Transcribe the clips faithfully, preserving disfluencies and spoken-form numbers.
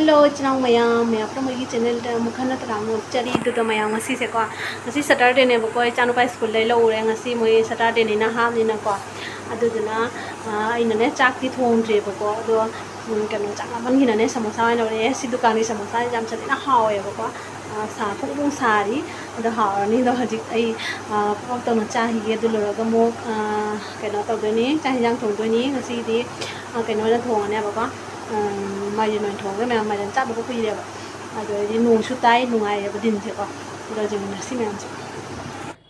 Hello, ꯏꯆꯤꯟ ꯏꯅꯥꯎ ꯃꯌꯥꯝ, ꯃꯌꯥꯝ ꯄꯨꯝꯅꯃꯛꯀꯤ ꯆꯦꯅꯦꯜꯗ ꯑꯃꯨꯛ ꯍꯟꯅ ꯇꯔꯥꯝꯅ ꯑꯣꯛꯆꯔꯤ꯫ ꯑꯗꯨꯗ ꯃꯌꯥꯝ, ꯉꯁꯤꯁꯦꯀꯣ, ꯉꯁꯤ ꯁꯇꯔꯗꯦꯅꯦꯕꯀꯣ, ꯏꯆꯥꯅꯨꯄꯥ ꯁ꯭ꯀꯨꯜꯗꯩ ꯂꯧꯔꯦ꯫ ꯉꯁꯤ ꯃꯣꯏ ꯁꯇꯔꯗꯦꯅꯤꯅ ꯍꯥꯞꯅꯤꯅꯀꯣ꯫ ꯑꯗꯨꯗꯨꯅ, ꯑ, ꯑꯩꯅꯅꯦ ꯆꯥꯛꯇꯤ ꯊꯣꯡꯗ꯭ꯔꯦꯕꯀꯣ꯫ ꯑꯗꯣ, ꯎꯝ, ꯀꯩꯅꯣ, ꯆꯥꯛ ꯂꯥꯝꯃꯟꯈꯤꯅꯅꯦ ꯁꯃꯣꯁꯥ ꯑꯣꯏꯅ ꯂꯧꯔꯛꯑꯦ꯫ ꯁꯤ ꯗꯨꯀꯥꯟꯒꯤ ꯁꯃꯣꯁꯥꯁꯦ ꯌꯥꯝ ꯁꯥꯊꯤꯅ ꯍꯥꯎꯋꯦꯕꯀꯣ꯫ ꯑ, ꯁꯥ ꯐꯣꯡ ꯐꯣꯡ ꯁꯥꯔꯤ꯫ ꯑꯗꯣ ꯍꯥꯎꯔꯅꯤ꯫ ꯑꯗꯣ ꯍꯧꯖꯤꯛ ꯑꯩ, ꯑ, ꯄꯞ ꯄꯞ ꯇꯧꯅ ꯆꯥꯈꯤꯒꯦ꯫ ꯑꯗꯨ ꯂꯣꯏꯔꯒ ꯑꯃꯨꯛ, ꯑ, ꯀꯩꯅꯣ ꯇꯧꯗꯣꯏꯅꯤ, ꯆꯥꯛ ꯍꯤꯟꯖꯥꯡ ꯊꯣꯡꯗꯣꯏꯅꯤ꯫ ꯉꯁꯤꯗꯤ, ꯑ, ꯀꯩꯅꯣ ꯑꯣꯏꯅ ꯊꯣꯡꯉꯅꯦꯕꯀꯣ꯫ ꯎꯝ, ꯃꯥꯏꯔꯦꯟ ꯑꯣꯏꯅ ꯊꯣꯡꯉꯒ ꯃꯌꯥꯝ ꯃꯥꯏꯔꯦꯟ ꯆꯥꯗꯕ ꯀꯨꯏꯔꯦꯕ꯫ ꯑꯗꯨꯗꯩꯗꯤ ꯅꯣꯡꯁꯨ ꯇꯥꯏ, ꯅꯨꯡꯉꯥꯏꯔꯦꯕ ꯗꯤꯟꯁꯦꯀꯣ꯫ ꯑꯗꯣ ꯌꯦꯡꯉꯨꯅꯦ ꯁꯤ ꯃꯌꯥꯝꯁꯦ꯫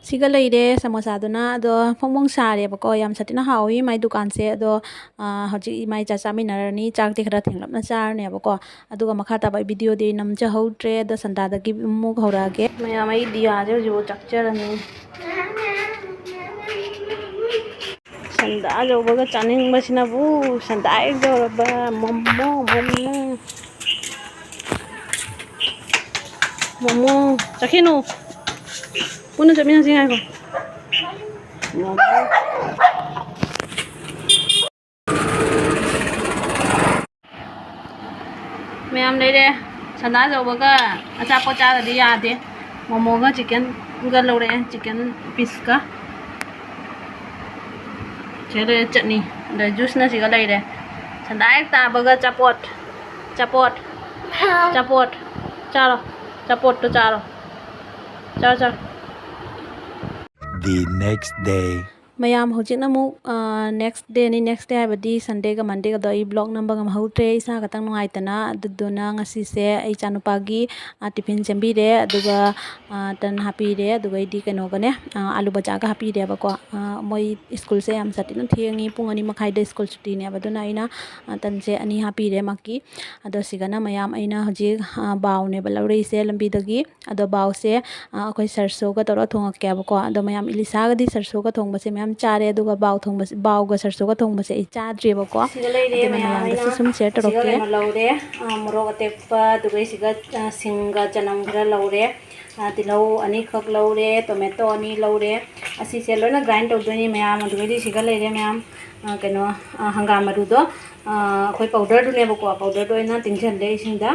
ꯁꯤꯒ ꯂꯩꯔꯦ ꯁꯃꯣꯁꯥꯗꯨꯅ꯫ ꯑꯗꯣ ꯐꯣꯡ ꯐꯣꯡ ꯁꯥꯔꯦꯕꯀꯣ, ꯌꯥꯝ ꯁꯥꯊꯤꯅ ꯍꯥꯎꯋꯤ ꯃꯥꯏ ꯗꯨꯀꯥꯟꯁꯦ꯫ ꯑꯗꯣ, ꯑ, ꯍꯧꯖꯤꯛ ꯏꯃꯥ ꯏꯆꯥ ꯆꯥꯃꯤꯟꯅꯔꯅꯤ, ꯆꯥꯛꯇꯤ ꯈꯔ ꯊꯦꯡꯂꯞꯅ ꯆꯥꯔꯅꯦꯕꯀꯣ꯫ ꯑꯗꯨꯒ ꯃꯈꯥ ꯇꯥꯕ ꯑꯩ ꯚꯤꯗꯤꯑꯣꯗꯤ ꯑꯩ ꯅꯝꯖꯍꯧꯗ꯭ꯔꯦ꯫ ꯑꯗꯣ ꯁꯟꯗꯥꯗꯒꯤ ꯑꯃꯨꯛ ꯍꯧꯔꯛꯑꯒꯦ꯫ ꯃꯌꯥꯝ, ꯑꯩ ꯗꯤꯌꯥꯁꯦ ꯍꯧꯖꯤꯛ ꯆꯥꯛꯆꯔꯅꯤ꯫ ꯁꯟꯗꯥ ꯌꯧꯕꯒ ꯆꯥꯅꯤꯡꯕꯁꯤꯅꯕꯨ, ꯁꯟꯗꯥ ꯍꯦꯛ ꯌꯧꯔꯕ ꯃꯣꯃꯣ, ꯃꯣꯃꯣ꯫ ꯃꯣꯃꯣ꯫ ꯆꯠꯈꯤꯅꯨ꯫ ꯄꯨꯟꯅ ꯆꯠꯃꯤꯟꯅꯁꯤ ꯉꯥꯏꯈꯣ꯫ ꯃꯣꯃꯣ꯫ ꯃꯌꯥꯝ ꯂꯩꯔꯦ꯫ ꯁꯟꯗꯥ ꯌꯧꯕꯒ ꯑꯆꯥꯄꯣꯠ ꯆꯥꯗꯗꯤ ꯌꯥꯗꯦ꯫ ꯃꯣꯃꯣꯒ ꯆꯤꯛꯀꯟꯒ ꯂꯧꯔꯛꯑꯦ, ꯆꯤꯛꯀꯟ ꯄꯤꯁꯀ꯫ ꯁꯤꯗ ꯂꯩꯔꯦ ꯆꯠꯅꯤ, ꯑꯗ ꯖꯨꯁꯅ ꯁꯤꯒ ꯂꯩꯔꯦ꯫ ꯁꯟꯗꯥ ꯍꯦꯛ ꯇꯥꯕꯒ ꯑꯆꯥꯄꯣꯠ, ꯑꯆꯥꯄꯣꯠ, ꯑꯆꯥꯄꯣꯠ ꯆꯥꯔꯣ, ꯑꯆꯥꯄꯣꯠꯇꯣ ꯆꯥꯔꯣ, ꯆꯥꯔꯣ, ꯆꯥꯔꯣ꯫ The next day. ꯃꯌꯥꯝ, ꯍꯧꯖꯤꯛꯅ ꯑꯃꯨꯛ, ꯑ, next dayꯅꯤ꯫ Next day ꯍꯥꯏꯕꯗꯤ Sundayꯒ Mondayꯒꯗꯣ ꯑꯩ vlog ꯅꯝꯕ ꯉꯝꯍꯧꯗ꯭ꯔꯦ, ꯏꯁꯥ ꯈꯛꯇꯪ ꯅꯨꯡꯉꯥꯏꯇꯅ꯫ ꯑꯗꯨꯗꯨꯅ ꯉꯁꯤꯁꯦ ꯑꯩ ꯏꯆꯥꯅꯨꯄꯥꯒꯤ, ꯑ, tiffin ꯁꯦꯝꯕꯤꯔꯦ, ꯑꯗꯨꯒ, ꯑ, ꯇꯟ ꯍꯥꯞꯄꯤꯔꯦ, ꯑꯗꯨꯒ ꯑꯩꯗꯤ ꯀꯩꯅꯣꯒꯅꯦ, ꯑ, ꯑꯂꯨ ꯕꯖꯥꯒ ꯍꯥꯞꯄꯤꯔꯦꯕꯀꯣ꯫ ꯑ, ꯃꯣꯏ ꯁ꯭ꯀꯨꯜꯁꯦ ꯌꯥꯝ ꯁꯥꯊꯤꯅ ꯊꯦꯡꯉꯤ, ꯄꯨꯡ ꯑꯅꯤ ꯃꯈꯥꯏꯗ ꯁ꯭ꯀꯨꯜ ꯁꯨꯇꯤꯅꯦꯕ, ꯑꯗꯨꯅ ꯑꯩꯅ, ꯑ, ꯇꯟꯁꯦ ꯑꯅꯤ ꯍꯥꯞꯄꯤꯔꯦ ꯃꯥꯒꯤ꯫ ꯑꯗꯣ ꯁꯤꯒꯅ ꯃꯌꯥꯝ ꯑꯩꯅ ꯍꯧꯖꯤꯛ, ꯑ, ꯕꯥꯎꯅꯦꯕ ꯂꯧꯔꯛꯏꯁꯦ ꯂꯝꯕꯤꯗꯒꯤ꯫ ꯑꯗꯣ ꯕꯥꯎꯁꯦ, ꯑ, ꯑꯩꯈꯣꯏ ꯁꯔꯁꯣꯒ ꯇꯧꯔꯒ ꯊꯣꯡꯉꯛꯀꯦꯕꯀꯣ꯫ ꯑꯗꯣ ꯃꯌꯥꯝ ꯏꯂꯤꯁꯥꯒꯗꯤ ꯁꯔꯁꯣꯒ ꯊꯣꯡꯕꯁꯦ ꯃꯌꯥꯝ ꯆꯥꯔꯦ, ꯑꯗꯨꯒ ꯕꯥꯎ ꯊꯣꯡꯕꯁꯦ, ꯕꯥꯎꯒ ꯁꯔꯁꯣꯒ ꯊꯣꯡꯕꯁꯦ ꯑꯩ ꯆꯥꯗ꯭ꯔꯤꯕꯀꯣ꯫ ꯁꯤꯒ ꯂꯩꯔꯦ ꯑꯗꯨꯅ ꯃꯌꯥꯝ ꯃꯌꯥꯝꯗꯁꯨ ꯑꯩꯅ ꯁꯨꯝ share ꯁꯤꯒ ꯇꯧꯔꯛꯀꯦ꯫ ꯀꯩꯅꯣ ꯂꯧꯔꯦ, ꯑ, ꯃꯣꯔꯣꯛ ꯑꯇꯦꯛꯄ, ꯑꯗꯨꯒ ꯁꯤꯒ, ꯑ, ꯁꯤꯡꯒ ꯆꯅꯝ ꯈꯔ ꯂꯧꯔꯦ꯫ ꯑ, ꯇꯤꯜꯍꯧ ꯑꯅꯤꯈꯛ ꯂꯧꯔꯦ, tomato ꯑꯅꯤ ꯂꯧꯔꯦ꯫ ꯑꯁꯤꯁꯦ ꯂꯣꯏꯅ grind ꯇꯧꯗꯣꯏꯅꯤ ꯃꯌꯥꯝ꯫ ꯑꯗꯨꯒ ꯁꯤꯒ ꯂꯩꯔꯦ ꯃꯌꯥꯝ, ꯑ, ꯀꯩꯅꯣ, ꯑ, ꯍꯪꯒꯥꯝ ꯃꯔꯨꯗꯣ, ꯑ, ꯑꯩꯈꯣꯏ powderꯗꯨꯅꯦꯕꯀꯣ, powderꯗꯣ ꯑꯣꯏꯅ ꯇꯤꯡꯁꯤꯜꯂꯦ ꯏꯁꯤꯡꯗ꯫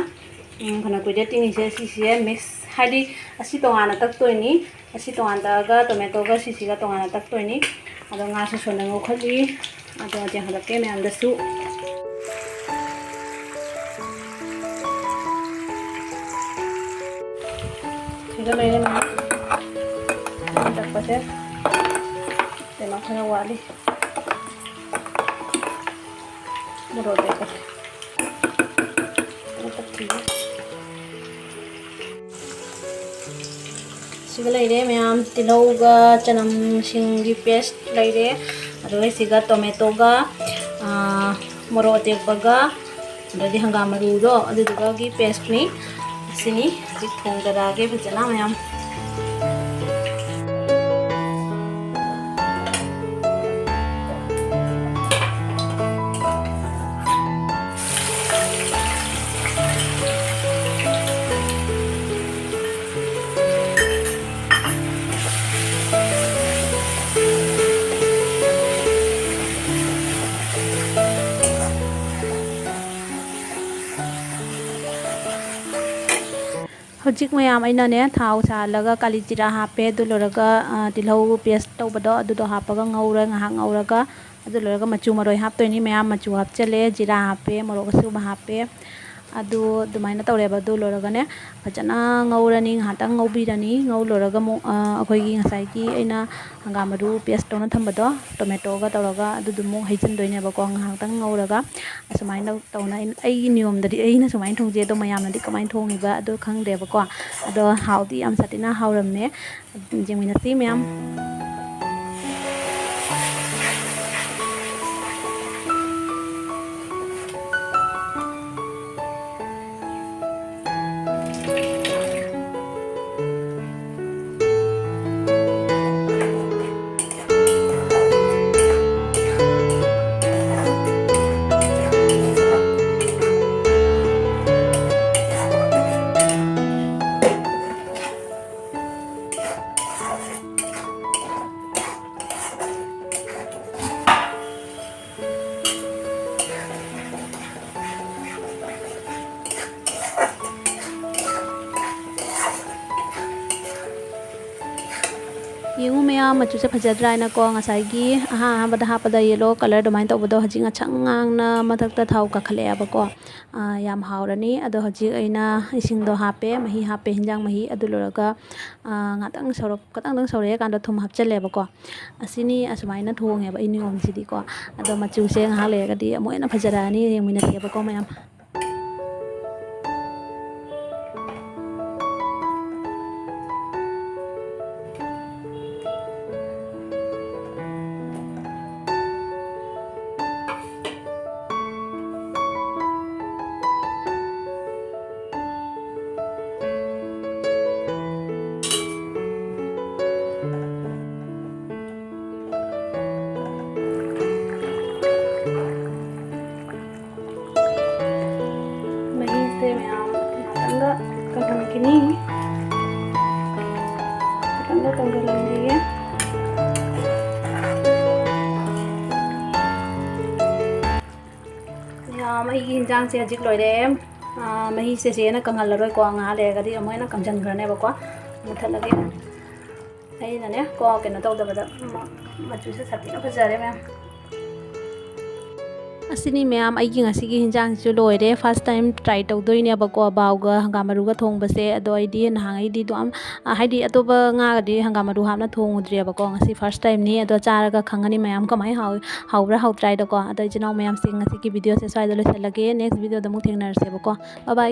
ꯎꯝ, ꯐꯅ ꯀꯨꯏꯔꯦ ꯇꯤꯡꯉꯤꯁꯦ꯫ ꯁꯤꯁꯦ mix, ꯍꯥꯏꯗꯤ ꯑꯁꯤ ꯇꯣꯉꯥꯟꯅ ꯇꯛꯇꯣꯏꯅꯤ꯫ ꯑꯁꯤ ꯇꯣꯉꯥꯟ ꯇꯛꯑꯒ tomatoꯒ ꯁꯤꯁꯤꯒ ꯇꯣꯉꯥꯟꯅ ꯇꯛꯇꯣꯏꯅꯤ꯫ ꯑꯗꯣ ꯉꯥꯁꯨ ꯁꯣꯟꯗ ꯉꯧꯈꯠꯂꯤ꯫ ꯑꯗꯣ ꯌꯦꯡꯍꯜꯂꯛꯀꯦ ꯃꯌꯥꯝꯗꯁꯨ꯫ ꯁꯤꯒ ꯂꯩꯔꯦ ꯃꯌꯥꯝ꯫ ꯇꯛꯄꯁꯦ ꯀꯩꯅꯣ ꯈꯔ ꯋꯥꯠꯂꯤ꯫ ꯃꯣꯔꯣꯛ ꯑꯇꯦꯛꯄꯁꯦ꯫ ꯁꯤꯒ ꯂꯩꯔꯦ ꯃꯌꯥꯝ, ꯇꯤꯜꯍꯧꯒ ꯆꯅꯝꯁꯤꯡꯒꯤ paste ꯂꯩꯔꯦ꯫ ꯑꯗꯨꯒ ꯁꯤꯒ tomatoꯒ, ꯑꯥ, ꯃꯣꯔꯣꯛ ꯑꯇꯦꯛꯄꯒ, ꯑꯗꯩꯗꯤ ꯍꯪꯒꯥꯝ ꯃꯔꯨꯗꯣ, ꯑꯗꯨꯗꯨꯒꯒꯤ pasteꯅꯤ꯫ ꯑꯁꯤꯅꯤ꯫ ꯍꯧꯖꯤꯛ ꯊꯣꯡꯗꯔꯛꯑꯒꯦ ꯐꯖꯅ ꯃꯌꯥꯝ꯫ ꯍꯧꯖꯤꯛ ꯃꯌꯥꯝ ꯑꯩꯅꯅꯦ ꯊꯥꯎ ꯁꯥꯍꯜꯂꯒ ꯀꯥꯂꯤ ꯖꯤꯔꯥ ꯍꯥꯞꯄꯦ꯫ ꯑꯗꯨ ꯂꯣꯏꯔꯒ, ꯑ, ꯇꯤꯜꯍꯧ paste ꯇꯧꯕꯗꯣ ꯑꯗꯨꯗꯣ ꯍꯥꯞꯄꯒ ꯉꯧꯔꯦ꯫ ꯉꯥꯏꯍꯥꯛ ꯉꯧꯔꯒ ꯑꯗꯨ ꯂꯣꯏꯔꯒ ꯃꯆꯨ ꯃꯔꯣꯏ ꯍꯥꯞꯇꯣꯏꯅꯤ ꯃꯌꯥꯝ꯫ ꯃꯆꯨ ꯍꯥꯞꯆꯜꯂꯦ, ꯖꯤꯔꯥ ꯍꯥꯞꯄꯦ, ꯃꯣꯔꯣꯛ ꯑꯁꯨꯕ ꯍꯥꯞꯄꯦ꯫ ꯑꯗꯨ ꯑꯗꯨꯃꯥꯏꯅ ꯇꯧꯔꯦꯕ꯫ ꯑꯗꯨ ꯂꯣꯏꯔꯒꯅꯦ ꯐꯖꯅ ꯉꯧꯔꯅꯤ, ꯉꯥꯏꯍꯥꯛꯇꯪ ꯉꯧꯕꯤꯔꯅꯤ꯫ ꯉꯧ ꯂꯣꯏꯔꯒ ꯑꯃꯨꯛ, ꯑ, ꯑꯩꯈꯣꯏꯒꯤ ꯉꯁꯥꯏꯒꯤ ꯑꯩꯅ ꯍꯪꯒꯥꯝ ꯃꯔꯨ paste ꯇꯧꯅ ꯊꯝꯕꯗꯣ tomatoꯒ ꯇꯧꯔꯒ ꯑꯗꯨꯗꯨ ꯑꯃꯨꯛ ꯍꯩꯖꯤꯟꯗꯣꯏꯅꯦꯕꯀꯣ꯫ ꯉꯥꯏꯍꯥꯛꯇꯪ ꯉꯧꯔꯒ ꯑꯁꯨꯃꯥꯏꯅ ꯇꯧꯅ ꯑꯩꯅ, ꯑꯩꯒꯤ ꯅꯤꯌꯣꯝꯗꯗꯤ ꯑꯩꯅ ꯁꯨꯃꯥꯏꯅ ꯊꯣꯡꯖꯩ, ꯑꯗꯣ ꯃꯌꯥꯝꯅꯗꯤ ꯀꯃꯥꯏꯅ ꯊꯣꯡꯉꯤꯕ ꯑꯗꯨ ꯈꯪꯗ꯭ꯔꯦꯕꯀꯣ꯫ ꯑꯗꯣ ꯍꯥꯎꯗꯤ ꯌꯥꯝ ꯁꯥꯊꯤꯅ ꯍꯥꯎꯔꯝꯃꯦ꯫ ꯌꯦꯡꯃꯤꯟꯅꯁꯤ ꯃꯌꯥꯝ꯫ ꯌꯦꯡꯉꯨ ꯃꯌꯥꯝ, ꯃꯆꯨꯁꯦ ꯐꯖꯗ꯭ꯔꯥ ꯍꯥꯏꯅꯀꯣ, ꯉꯁꯥꯏꯒꯤ ꯑꯍꯥꯟ ꯑꯍꯥꯟꯕꯗ ꯍꯥꯞꯄꯗ yellow colour ꯑꯗꯨꯃꯥꯏꯅ ꯇꯧꯕꯗꯣ ꯍꯧꯖꯤꯛ ꯉꯁꯪ ꯉꯥꯡꯅ ꯃꯊꯛꯇ ꯊꯥꯎ ꯀꯥꯈꯠꯂꯛꯑꯦꯕꯀꯣ꯫ ꯑꯥ, ꯌꯥꯝ ꯍꯥꯎꯔꯅꯤ꯫ ꯑꯗꯣ ꯍꯧꯖꯤꯛ ꯑꯩꯅ ꯏꯁꯤꯡꯗꯣ ꯍꯥꯞꯄꯦ, ꯃꯍꯤ ꯍꯥꯞꯄꯦ, ꯍꯤꯟꯖꯥꯡ ꯃꯍꯤ꯫ ꯑꯗꯨ ꯂꯣꯏꯔꯒ, ꯑꯥ, ꯉꯥꯛꯇꯪ ꯁꯧꯔꯞ-, ꯈꯇꯪꯗꯪ ꯁꯧꯔꯛꯑꯀꯥꯟꯗ ꯊꯨꯝ ꯍꯥꯞꯆꯜꯂꯦꯕꯀꯣ꯫ ꯑꯁꯤꯅꯤ, ꯑꯁꯨꯃꯥꯏꯅ ꯊꯣꯡꯉꯦꯕ ꯑꯩ ꯅꯤꯌꯣꯝꯁꯤꯗꯤꯀꯣ꯫ ꯑꯗꯣ ꯃꯆꯨꯁꯦ ꯉꯥꯏꯍꯥꯛ ꯂꯩꯔꯒꯗꯤ ꯑꯃꯨꯛ ꯍꯦꯟꯅ ꯐꯖꯔꯛꯑꯅꯤ, ꯌꯦꯡꯃꯤꯟꯅꯁꯦꯕꯀꯣ ꯃꯌꯥꯝ꯫ ꯃꯍꯤꯁꯦ ꯃꯌꯥꯝ ꯉꯥꯛꯇꯪꯒ ꯀꯪꯍꯟꯈꯤꯅꯤ꯫ ꯉꯥꯛꯇꯪꯒ ꯀꯪꯍꯜꯂꯝꯈꯤꯒꯦ꯫ ꯃꯌꯥꯝ, ꯑꯩꯒꯤ ꯍꯤꯟꯖꯥꯡꯁꯦ ꯍꯧꯖꯤꯛ ꯂꯣꯏꯔꯦ꯫ ꯑꯥ, ꯃꯍꯤꯁꯦ ꯆꯦꯅ ꯀꯪꯍꯜꯂꯔꯣꯏꯀꯣ, ꯉꯥꯏꯍꯥꯛ ꯂꯩꯔꯒꯗꯤ ꯑꯃꯨꯛ ꯍꯦꯟꯅ ꯀꯪꯁꯤꯟꯈ꯭ꯔꯅꯦꯕꯀꯣ꯫ ꯃꯨꯊꯠꯂꯒꯦ꯫ ꯑꯩꯅꯅꯦ ꯀꯣ, ꯀꯩꯅꯣ ꯇꯧꯗꯕꯗ, ꯃ-, ꯃꯆꯨꯁꯦ ꯁꯥꯊꯤꯅ ꯐꯖꯔꯦ ꯃꯌꯥꯝ꯫ ꯑꯁꯤꯅꯤ ꯃꯌꯥꯝ, ꯑꯩꯒꯤ ꯉꯁꯤꯒꯤ ꯍꯤꯟꯖꯥꯡꯁꯤꯁꯨ ꯂꯣꯏꯔꯦ꯫ First time try ꯇꯧꯗꯣꯏꯅꯦꯕꯀꯣ, ꯕꯥꯎꯒ ꯍꯪꯒꯥꯝ ꯃꯔꯨꯒ ꯊꯣꯡꯕꯁꯦ꯫ ꯑꯗꯣ ꯑꯩꯗꯤ ꯅꯍꯥꯟꯉꯩꯗꯤ ꯑꯗꯨꯝ, ꯑ, ꯍꯥꯏꯗꯤ ꯑꯇꯣꯞꯄ ꯉꯥꯒꯗꯤ ꯍꯪꯒꯥꯝ ꯃꯔꯨ ꯍꯥꯞꯅ ꯊꯣꯡꯉꯨꯗ꯭ꯔꯤꯕꯀꯣ, ꯉꯁꯤ first timeꯅꯤ꯫ ꯑꯗꯣ ꯆꯥꯔꯒ ꯈꯪꯉꯅꯤ ꯃꯌꯥꯝ ꯀꯃꯥꯏꯅ ꯍꯥꯎꯏ, ꯍꯥꯎꯕ꯭ꯔꯥ ꯍꯥꯎꯇ꯭ꯔꯥ ꯍꯥꯏꯗꯣꯀꯣ꯫ ꯑꯗꯣ ꯏꯆꯤꯟ ꯏꯅꯥꯎ ꯃꯌꯥꯝꯁꯤꯡ, ꯉꯁꯤꯒꯤ videoꯁꯦ ꯁ꯭ꯋꯥꯏꯗ ꯂꯣꯏꯁꯤꯜꯂꯒꯦ꯫ Next videoꯗ ꯑꯃꯨꯛ ꯊꯦꯡꯅꯔꯁꯦꯕꯀꯣ꯫ Bye bye꯫